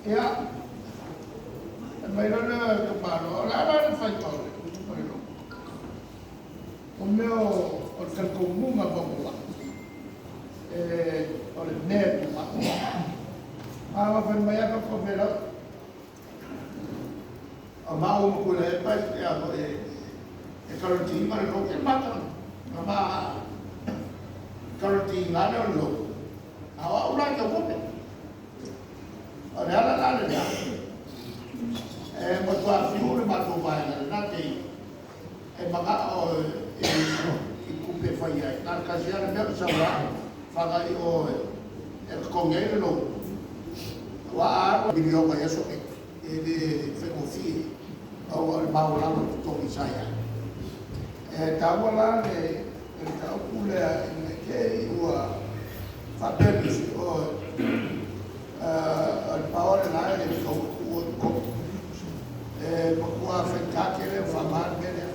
Ia, fai mai loa lea o le tamaloa, o le a la le faiga o le lotu? O mea o le talitonuga maualalo, o le mea e tumau. A na fai mai lava tagata o Felau, o maua ma Tuilaepa e guarantee ina le loan. Ia na ma guarantee ina lava lea o le loan, a o au la e tau tupe. O le ala la lena, e matua fiu le matou vaega i lena taimi e manao i tupe e fai ai, na o le tasi lava le mea, ou sau lava faga i o e totogi ai le loan, aua a alu i $1miliona i aso nei, e le faigofie ona o le maualalo o totogi sa i ai. E taua la le mataupu lea ina ne i te i ua faapea nisi, ioe, o le power lena e le tatau ona tuua i totonu. E matua faigata tele ona faaaoga le mea lea.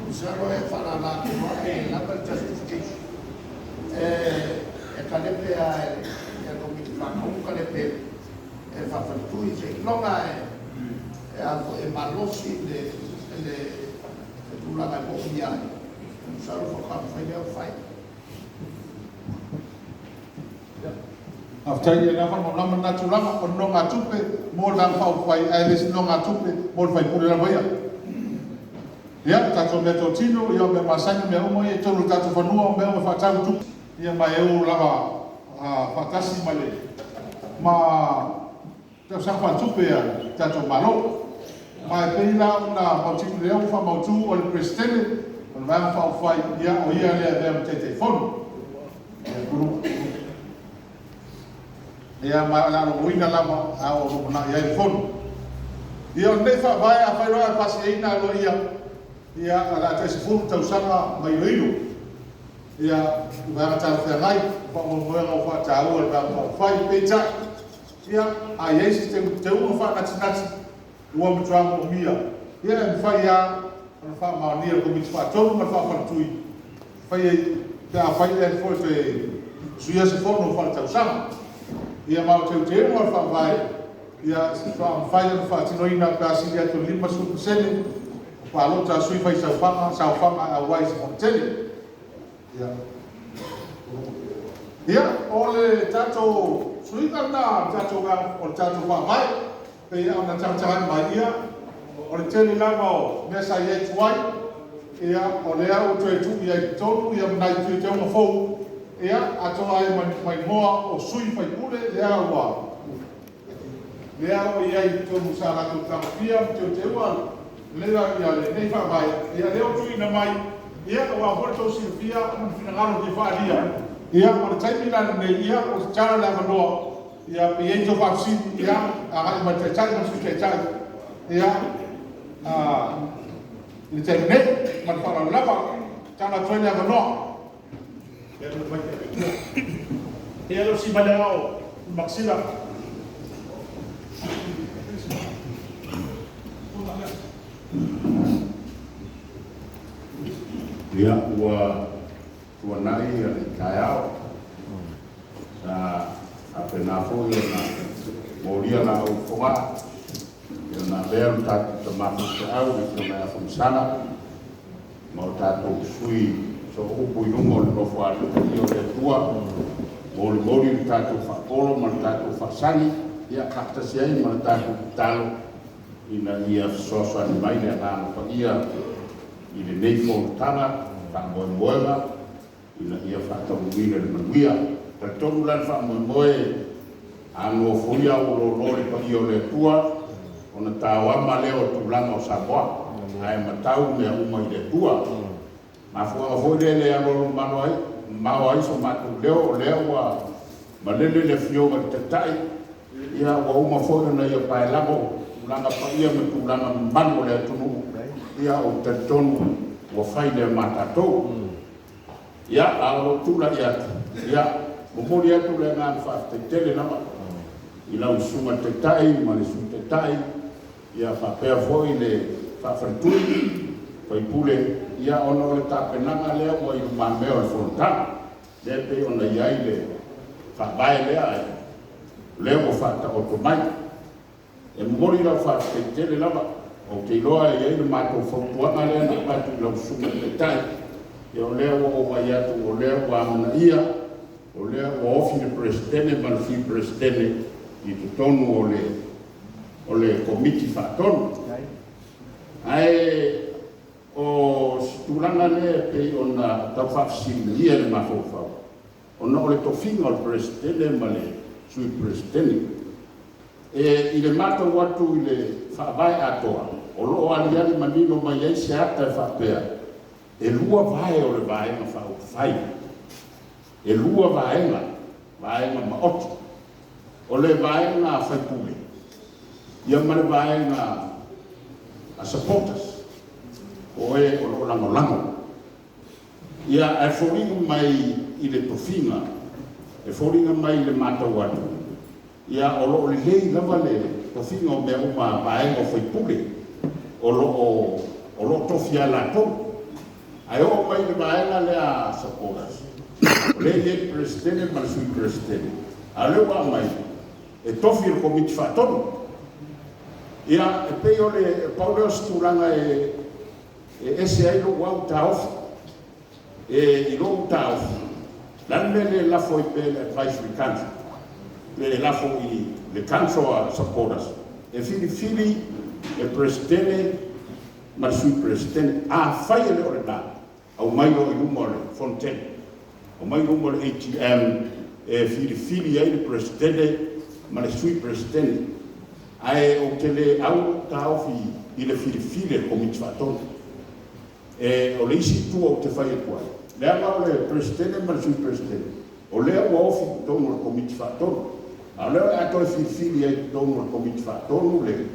Masalo e faalala atu loa ae lava le justification. E talepe lava e le Komiti Faatonu talepe e le faafaletui seiloga lava e malosi le tulaga e moomia ai, masalo faatoa mafai lea ona fai. Faafetai. Ia o lea ua faamalamalama lena tulaga, o nonogatupe mo le Vaega Faaupufai ae le o se nonogatupe mo le sui usufono lava ia. Ia, o tatou meatotino, o mea masani ma mea uma ia i totonu o le tatou fanua, o mea uma e faatau i tupe, ia ma e o lava faatasi ma le tausaga faaletupe a le tatou Malo. Ma e pei la ona mautino, o lea ua faamautu o le Peresetene o le Vaega Faaupufai, o ia lea e avea ma Taitaifono. Ia ma o le a logoina lava a o lumanai ai le Fono. Ia o lenei Faavae afai loa ae pasiaina aloaia, ia o le a tai 10 tausaga ma iloilo ia vaega talafeagai o faamoemoega ua faataua e le Vaega Faaupufai. Peitai, ia a i ai se teuteuga faanatinati ua matua moomia, ia e mafai lava ona faamaonia e le Komiti Faatonu ma le Faafaletui e faia pe afai e toe suia se Fono Faaletausaga. Ia ma o teuteuga o le Faavae, ia faatoa mafai ona faatinoina pe a sili atu i le 50% o palota a sui faisaofaga saofaga e auai i se Fono Tele. Ia, o le tatou suiga lena o le tatou o le tatou Faavae pei ona tagatagai mai, ia, o le tele lava o mea sa i ai tuai, ia, o lea ua toe tuu i ai i totonu ma nai teuteuga fou, ia, atoa ai ma igoa o sui faipule lea ua i ai i totonu sa latou tagofia ma teuteuga lenei Faavae, ia lea ua tuuina mai, aua foi le tou silafia ma ni finagalo fia faaalia. Ia o le taimi la lenei, ia ua tatala le avanoa, pe i ai ni tou faafesili, ia agai mai i le Taitai ma le Sui Taitai i le taimi nei. Ma le faaaloalo lava. Tatala atu ai le avanoa. Ia lau Susuga i le Ao Magasila. Ia, ua tuanai le taeao sa faapena foi ona molia laau i Fogaa ona avea lo tatou tama faifeau le Afioga ia Afamasaga ma o tatou sui sooupu i luga o le Nofoalii Paia o le Atua, molimoli le tatou faapolo ma le tatou faasagi, ia faatasi ai ma le tatou tatalo ina ia fesoasoani mai le Agaga Paia i lenei fonotaga faamoemoega ina ia faataunuuina i le manuia. Talitonu la le faamoemoe a nofoia auoloolo le paia o le Atua ona taoama lea o tulaga o Samoa, ae matau mea uma i le Atua. Mafuaaga foi lea e le alualu mamao ai so matou leo, o lea ua malele le Afioga i le Taitai, ia ua uma foi ona ia paelago tulaga paia ma tulaga mamalu o le atunuu, ia ou te talitonu ua fai lea ma tatou. Ia, a o lou tulai atu, ia, momoli atu le agaga faafetai tele lava i lau Susuga i le Taitai ma le Sui Taitai, ia faapea foi le faafaletui faipule, ia ona o le tapenaga lea ua i lumamea o le fonotaga, lea e pei ona i ai le faavae lea, o lea ua faataoto mai. E momoli lau faafetai tele lava. Ou te iloa e i ai le matou fautuaga lea na avatu i lau susuga i le Taitai, ia o lea ua ou vaai atu o lea ua amanaia, o lea ua ofi le Peresetene ma le Sui Peresetene i totonu o le Komiti Faatonu. Ae o si tulaga lea e pei ona tau faafesiligia i le mafaufau, ona o le tofiga o le Peresetene ma le Sui Peresetene. E i le matau atu i le Faavae atoa, o lo o aliali manino mai ai se ata e faapea, e lua vae o le Vaega Faaupufai, e lua vaega, vaega maoti. O le vaega faipule, ia ma le vaega a supporters, o e o lo o lagolago. Ia, ae foliga mai i le tofiga, e foliga mai i le matau atu, ia o lo o lelei lava le tofiga o mea uma a vaega o faipule, o lo o tofi lava e latou. Ae oo mai i le vaega lea a supporters, o lea e i ai le Peresetene ma le Sui Peresetene, a o lea ua aumai e tofi e le Komiti Faatonu. Ia, e pei o le pau lea o se tulaga e ese ai lou au taofi. E i lou taofi, o le a le mea e le lafo ai pea i le Advisory Council, pe lafo i le Council a Supporters e filifili le Peresetene ma le Sui Peresetene. Afai e le o lena, aumai loa i luma o le Fonotele, aumai i luma o le AGM e filifili ai le Peresetene ma le Sui Peresetene. Ae ou te le au lou taofi i le filifili a le Komiti Faatonu. E o le isi itu ou te fai atu ai, leaga o le Peresetene ma le Sui Peresetene, o lea ua ofi i totonu o le Komiti Faatonu, a o lea o le a toe filifili ai i totonu o le Komiti Faatonu le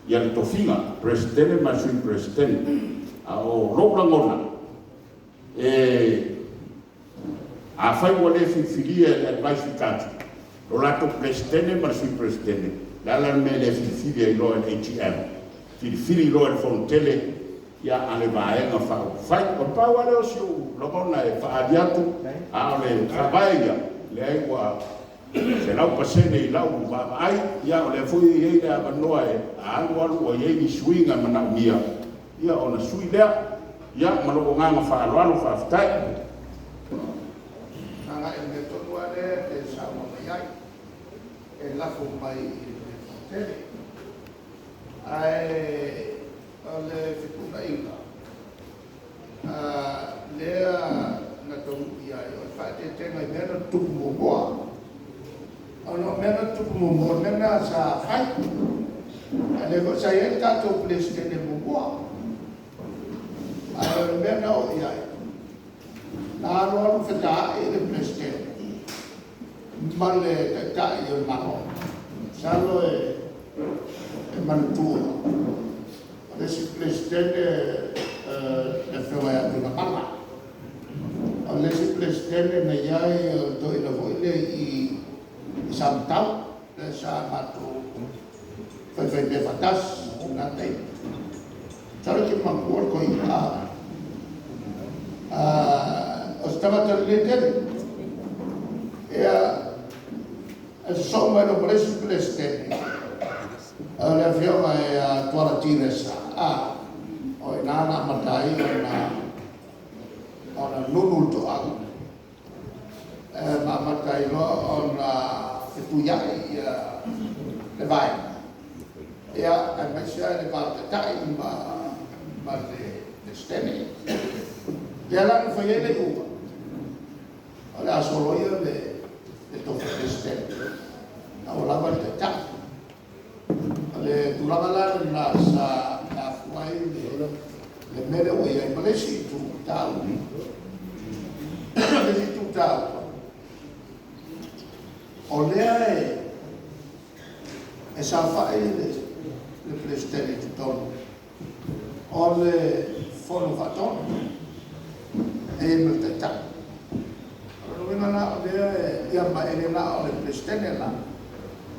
ia le tofiga Peresetene ma le Sui Peresetene. A o lou lagona, e afai ua le filifilia e le Advisory Council lo latou Peresetene ma le Sui Peresetene, o le a la le mea e le filifili ai loa e le AGM, filifili loa e le Fonotele ia a le Vaega Faaupufai. O le pau lava lea o si ou lagona e faaali atu, a o le faavae ia, leai ua 100% i lau vaavaai, ia o lea foi e i ai le avanoa e alu alu ua i ai ni suiga e manaomia, ia ona sui lea. Ia ma lou agaga faaaloalo, faafetai. Agai i le mea tonu lava lea e te saunoa mai ai, e lafo mai i le Fonotele. Ae o le fetuunaiga lea na taunuu i ai, o le faaeteetega i mea na tutupu muamua. Ona o mea na tutupu muamua, o le mea lena sa fai. A o lea foi sa i ai le tatou Peresetene muamua. Ae o le mea na oo i ai, na alu alu fetaai le Peresetene ma le Taitai o le Malo. Masalo e manatua, o le isi Peresetene le Afioga ia Tuigamala. O le isi Peresetene na i ai o le toeaina foi lea i i Samatau, lea sa matou faifaimea faatasi i lena taimi. Masalo e te manatua le toeaina, o se tagata lelei tele. Ia, e sosoo mai loa ma le isi Peresetene, o le Afioga ia Tuala Tiresa, o i ina na amata ai ona nunu le toau ma amata ai loa ona fetuiai le Vaega, ia, aemaise lava le va o le Taitai ma le Peresetene. Lea la na fai ai le iuga, o le a soloia le tofi Peresetene, a ua lava le Taitai. O le tulaga la lena sa afua ai le mea lea ua i ai. Ma le isi itu taua, le isi itu taua, o lea e saofai le Peresetene i totonu o le Fono Faatonu e i ai ma le Taitai. O lona uiga la o lea e, ia ma e le na o le Peresetene la,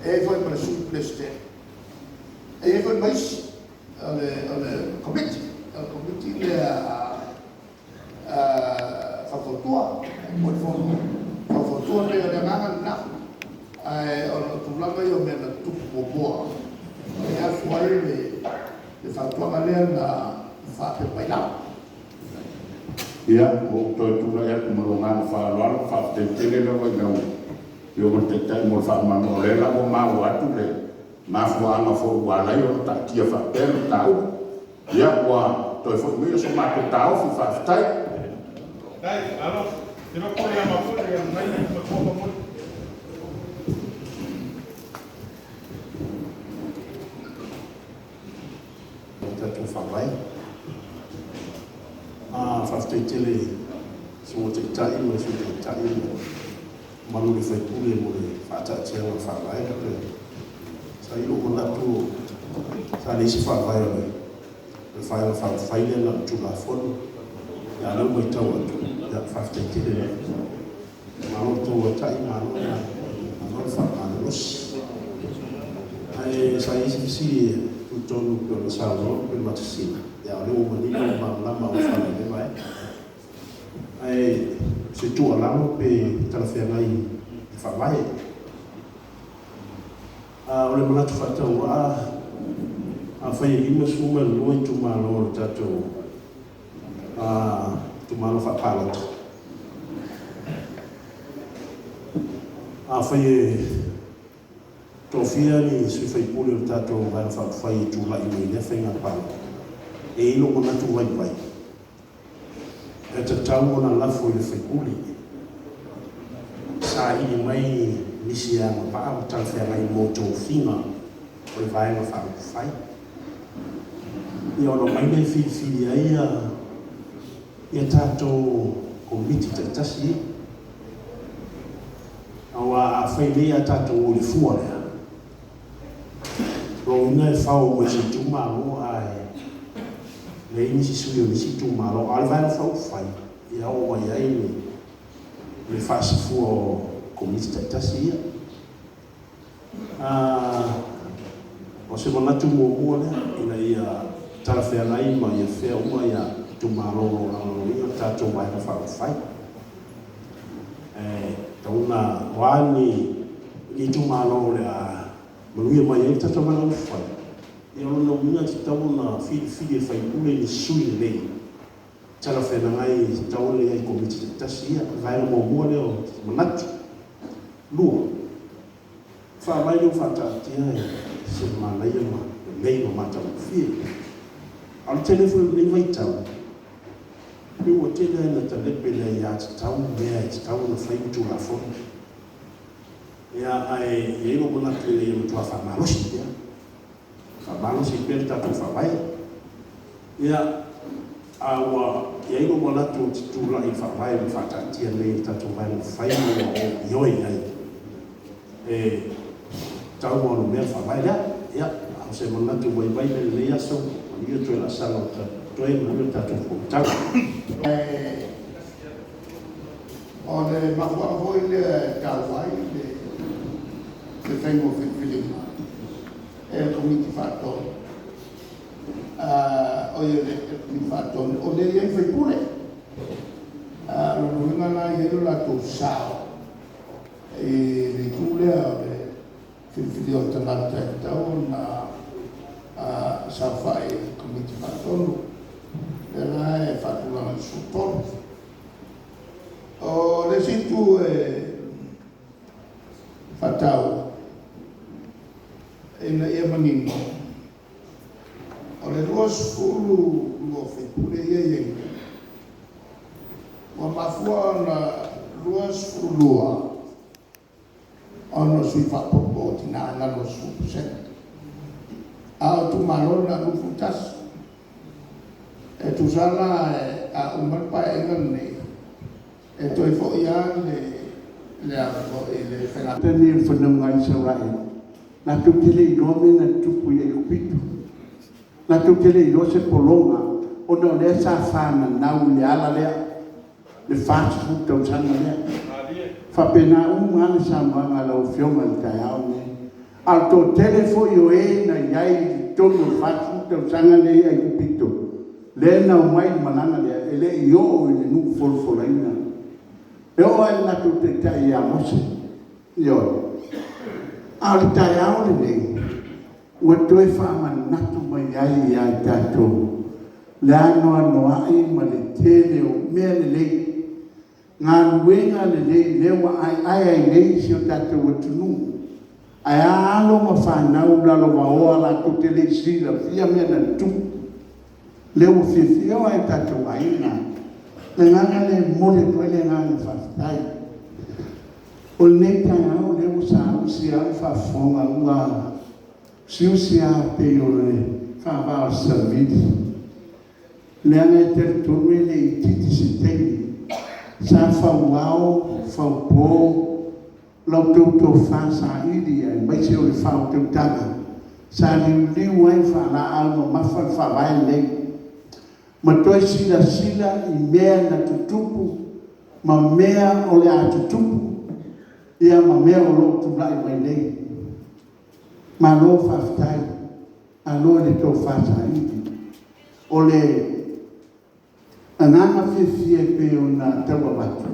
e i ai foi ma le Sui Peresetene, e i ai foi ma isi o le Komiti, o le Komiti lea faufautua, mo le Fono Faufautua. E pei o le agaga lena, ae ona o tulaga ia o mea na tutupu muamua. afua ai le fautuaga lea na faapea mai lava. Ia, ua ou toe tulai atu ma lou agaga faaaloalo, faafetai tele lava i lau Afioga i le Taitai mo le faamalamalamaga, o lea la ua maua atu le mafuaaga foi ua ala ai ona taatia faapea le mataupu. Ia, ua toe foi mai so matou taofi, faafetai. O le tatou Faavae. Faafetai tele i le Susuga i le Taitai ma le Sui Taitai ma le mamalu o sui usufono mo le faataatiaga o le Faavae. Sa i ai lou manatu sa leai se Faavae o le Vaega Faaupufai lea na o le Tulafono, a o lea ua matau atu, ia faafetai tele lava. Malo le tauatai, malo le faamalolosi. Ae sa i ai si fesili e tutonu pei ona saunoa Lupematasila, a o lea ua manino ma malamalama auofala i lea vaega. Ae o se tuualalo pe talafeagai i le Faavae. O le manatu faatauvaa, afai e 52 itumalo o le tatou itumalo faapalota, afai e tofia ni sui usufono o le tatou Vaega Faaupufai e tulai mai i lea faiga palota, e i ai lou manatu vaivai, e tatau ona lafo i le sui usufono e saili mai nisi e agavaa ma talafeagai mo tofiga o le Vaega Faaupufai. Ia ona omai lea e filifili ai ia tatou Komiti taitasi ia. Aua afai nei a tatou o i le fua lea, o lona uiga e fao uma i se itumalo ae leai nisi sui o nisi itumalo. A o le Vaega Faaupufai, ia oo mai i ai le faasafua o Komiti taitasi ia. O se manatu muamua lea, ina ia talafeagai ma ia fair uma itumalo o lo o lagolagoina le tatou Vaega Faaupufai. E tatau ona, o a ni itumalo o le a manuia mai ai le tatou Vaega Faaupufai, ia o lona uiga e tatau ona filifili e sui usufono ni sui lelei talafeagai e tatau ona i ai i Komiti taitasi ia. O le vaega muamua lea o se manatu. Lua, Faavae lea ua faataatia e se manaia ma lelei ma matagofie. A o le tele foi o lenei vaitau, pei ua tele lava ina talepe le aiatatau ma mea e tatau ona fai ma Tulafono. Ia, ae i ai lou manatu ina ia matua faamalosi pea, faamalosi pea le tatou Faavae. Ia, a ua i ai lou manatu ou te tulai i le Faavae ua faataatia nei e le tatou Vaega Faaupufai ma ua ou ioe i ai, e tatau ona onomea le Faavae lea. Ia, a o se manatu vaivai lea i lenei aso, manuia toe laasaga o totoe, manuia le tatou Fonotaga. O le mafuaaga foi lea e taua ai le faiga o filifiliga e le Komiti Faatonu, le Komiti Faatonu o lea e i ai sui usufono. O lona uiga la e i ai lo latou sao i le itu lea o le filifilia o tagata e tatau ona saofai i le Komiti Faatonu, lea la e faatulaga i le 13. O le isi itu e faataua ina ia manino, o le 22 sui usufono ia e i ai nei, ua mafua ona 22 ona o sui faaopoopo o tina i lalo o le 10%, a o itumalo na o le 21. E tusa la a uma le Paeaiga lenei, e toe foi lava le faiga Lenei o le fanauga a Isaraelu, latou te le iloa mea na tutupu i Aikupito. Latou te le iloa se pologa, ona o lea sa fananau i le ala lea, le 40 tausaga lea. E faapena uma lava le saunoaga a lau Afioga i le taeao lenei. A o le toatele foi o e na i ai i totonu o le 40 tausaga lea i Aikupito, lea na omai i le malaga lea, e le i oo i le nuu folafolaina. E oo lava i le latou taitai ia Mose. Ioe. A o le taeao lenei, Ua toe faamanatu mai ai ia i tatou le anoanoai ma le tele o mea lelei, galuega lelei lea ua aeae ai nei si o tatou atunuu. Ae a alo ma fanau lalovaoa latou te le i silafia mea na tutupu, lea ua fiafia e oo lava i o tatou aiga. O le agaga lea e momoli atu ai le agaga faafetai. O lenei taeao o lea ua saausi lava le faafofoga, ua usiusi lava pei o le faavaa o le savili, leaga e talitonu e le itiiti se taimi sa fauao faupo la outou tofa saili aemaise o le faautautaga sa liuliu ai faalaau mamafa le Faavae lenei ma toe silasila i mea na tutupu ma mea o le a tutupu, ia ma mea o lo o tulai mai nei. Malo faafetai, malo i le tofa saili. O le agaga fiafia e pei ona tau avatu,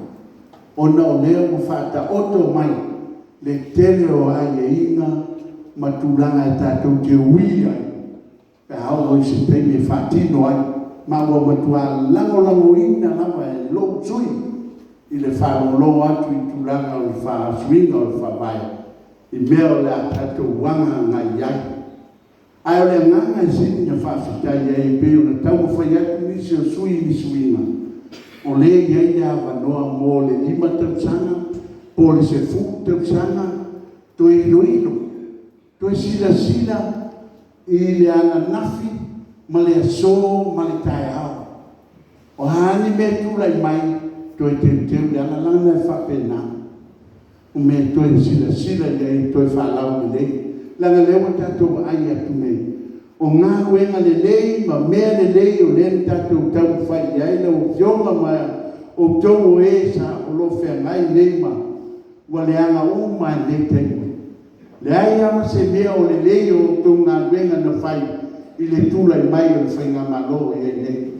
ona o lea ua faataoto mai le tele o aiaiga ma tulaga e tatou te ui ai pe a oo i se taimi e faatino ai. Ma ua matua lagolagoina lava e lou sui usufono i le faalogologo atu i tulaga o le suiga o le Faavae i mea o le a tatou aga agai i ai. Ae o le agaga e sili ona faafetai ai e pei ona taumafai atu nisi o sui usufono i suiga, o lea e i ai le avanoa mo le 5 tausaga po o le 10 tausaga toe iloilo, toe silasila i le ananafi ma le aso ma le taeao. O a ni mea e tulai mai, toe teuteu le ala. Leaga e faapena, o mea e toe silasila i ai e toe faalaulelei. Leaga o lea ua tatou vaai atu nei, o galuega lelei ma mea lelei o lea na tatou taumafai i ai lau Afioga ma outou o e o lo o feagai nei ma… ua leaga uma lava i lenei taimi. Leai lava ma se mea o lelei o a outou galuega na fai i le tulai mai o le faigamalo o i ai nei.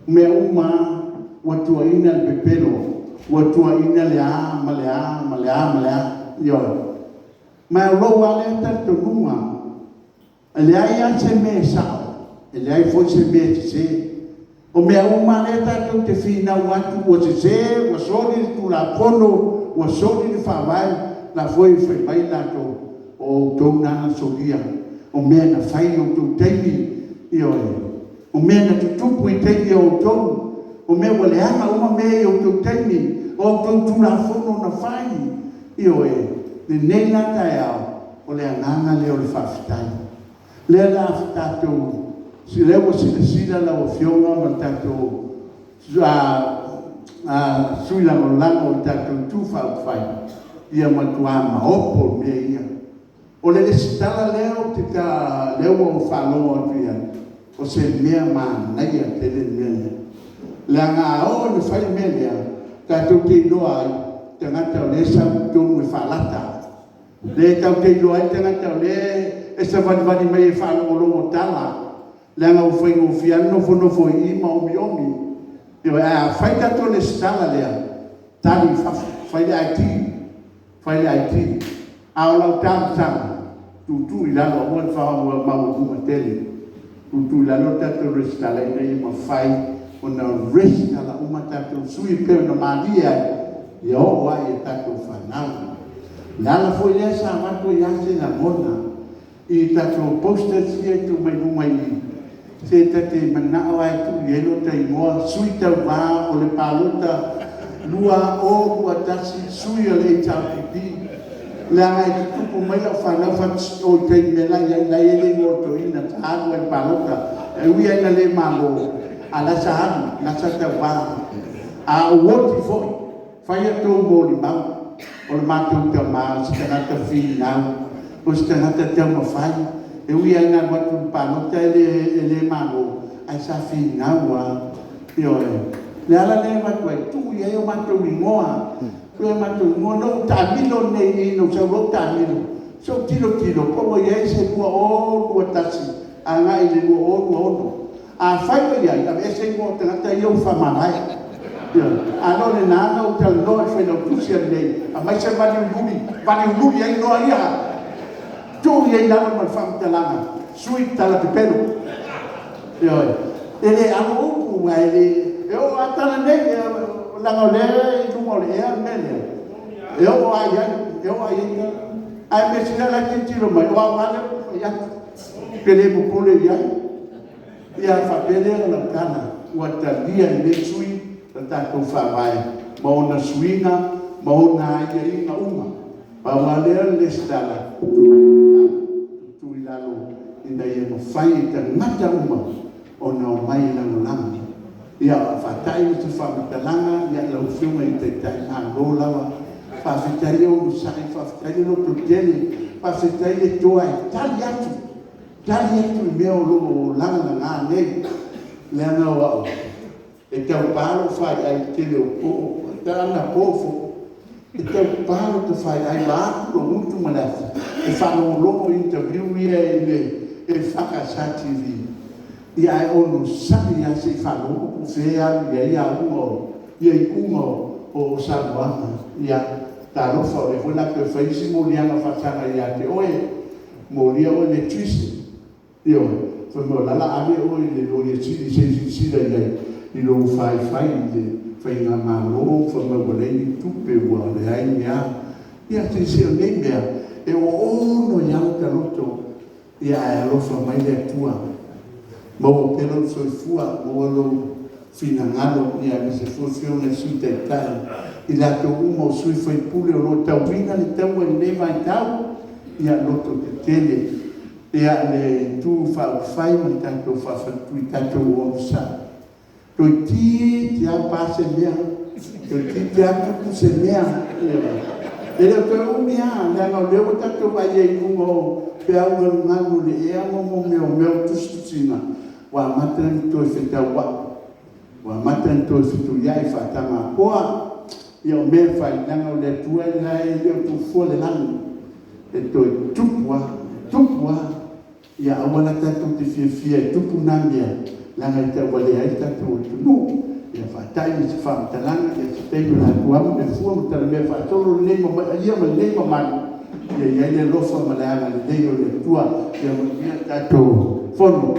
O mea uma lava ua tuuaiina le pepelo, ua tuuaiina le a ma le a ma le a ma le a, ioe. Ma o lou lava lea talitonuga, e leai lava se mea e sao, e leai foi se mea e sese. O mea uma lava lea tatou te finau atu ua sese, ua soli le Tulafono, ua soli le Faavae, o la e foi e fai mai latou, o outou na na solia, o mea na fai i lo outou taimi, ioe, o mea na tutupu i taimi o outou, o mea ua leaga uma mea i outou taimi, o a outou Tulafono na fai. Ioe. Lenei la taeao, o le agaga lea o le faafetai. Lea o le a tatou, lea ua silasila lau Afioga ma le tatou sui lagolago i le tatou Itu Faaupufai, ia matua maopo mea ia. O le resitala lea ou te ta, lea ua ou faalogo atu i ai, o se mea manaia tele le mea lea. Leaga a oo ina fai le mea lea, tatou te iloa ai tagata o lea e sau i totonu e faalata, lea tatou te iloa ai le tagata o lea e savalivali mai e faalogologo tala, leaga ua faigofie lava le nofonofo i i ma omiomi. Ioe. Ae a fai le tatou resitala lea, tali i fafo, fai le ID, fai le ID. A o lau talosaga, tuutuu i lalo aua le maualuga tele, tuutuu i lalo le tatou resitala ina ia mafai ona resitala uma tatou sui e pei ona malie ai, ia oo lava i a tatou fanau. O le ala foi lea sa avatu ai lava se lagona i tatou posters ia e tuu mai luga i i, se ta te manao lava e tuu i ai lota igoa, sui tauva o le palota 2021, sui o le HRPP, leaga e tutupu mai lau fanau fai atu, sst o i tai i le mea la e i ai, la e i ai le igoa o le toeaina sa alu ai i le palota. E ui lava ina le malo, a o la e sa alu, la e sa tauva. A o oti foi, fai a outou molimau, o le matou tama o se tagata finau, o se tagata taumafai. E ui lava ina alu atu i le palota e le malo, ae sa finau lava. Ioe. O le ala lea e avatu ai, tuu i ai o matou igoa, tuu i ai o matou igoa. Na ou taamilo nei i i na ou sau loa ou taamilo, se i ou tilotilo po ua i ai se 2021 agai i le 2026. Afai ua i ai, aveese igoa o tagata ia ua faamavae. Ioe. A le o lena na ou talanoa i le Failautusi ananei, aumai se valiuliuli, valiuliuli ai igoa ia. Tuu i ai i lalo ma le faamatalaga, sui le tala pepelo. Ioe. E le alo upu, ae le... E oo lava tala nei, leaga o lea e i luga o le ea le mea lea, e oo lava i ai, e oo lava i ai tala. Ae o le mea sili o la e tilotilo mai, o au lava lea ou te fai atu. Ou te le popole i ai. Ia ona faapea lea o lau tala, ua talia e lenei sui usufono le tatou Faavae ma ona suiga ma ona aiaiga uma. Pau lava lea o le resitala, tuutuu i lalo ina ia mafai e tagata uma ona omai e lagolago. Ia faatai ma se faamatalaga lau Afioga i le Taitai, malo lava. Faafetai le onosai, faafetai le lototele, faafetai le toa e tali atu, tali atu i mea o lo o lagalaga nei. Leaga o au, e taupa lou faiai i le tele o po, anapo foi, e taupa lota faiai vaeatu lou gutu ma le afi e faalogologo i interview ia i le EFKS TV, ae onosai lava se i faalogo po o fea e alu i ai iuga o saunoaga. Ia, talofa o lea foi o le a toe fai isi moliaga faasaga ia te oe, molia oe e le Treason. Ioe. Fai mai o la e o le a ave oe i le Loia Sili se i silasila i ai i lou faifai i le faigamalo fai mai ua leai ni tupe ua leai ni a. Ia se o nei mea, e oooo i ai lota loto, ae alofa mai le Atua, maua pea lou soifua, maua lou finagalo, aemaise foi le Afioga i le Sui Taitai, i latou uma o sui usufono o lo o tauina le taua i lenei vaitau, ia lototetele le Itu Faaupufai ma le tatou Faafaletui, tatou onosai. Toeitiiti lava pa se mea, toeitiiti lava tupu se mea. Ioe. E le o toe umi lava, leaga o lea ua tatou vaai ai i luga o peau galugalu o le ea ma mea o mea o tusitusiga, ua amata ona toe fetauai, ua amata ona toe fetuiai faatama toa. Ia o mea e fai, leaga o le Atua e le o tuufua le lagi, e toe tupu lava, e tupu lava. Ia aua la tatou te fiafia e tupu na mea, leaga e tauvalea ai le tatou atunuu. Ia faata'i ma se faamatalaga, ia se taimi o le a tuamu le fua ma talamea faasolo lenei paia ma lenei mamalu, ia i ai le alofa ma le agalelei o le Atua. Ia manuia le tatou Fono.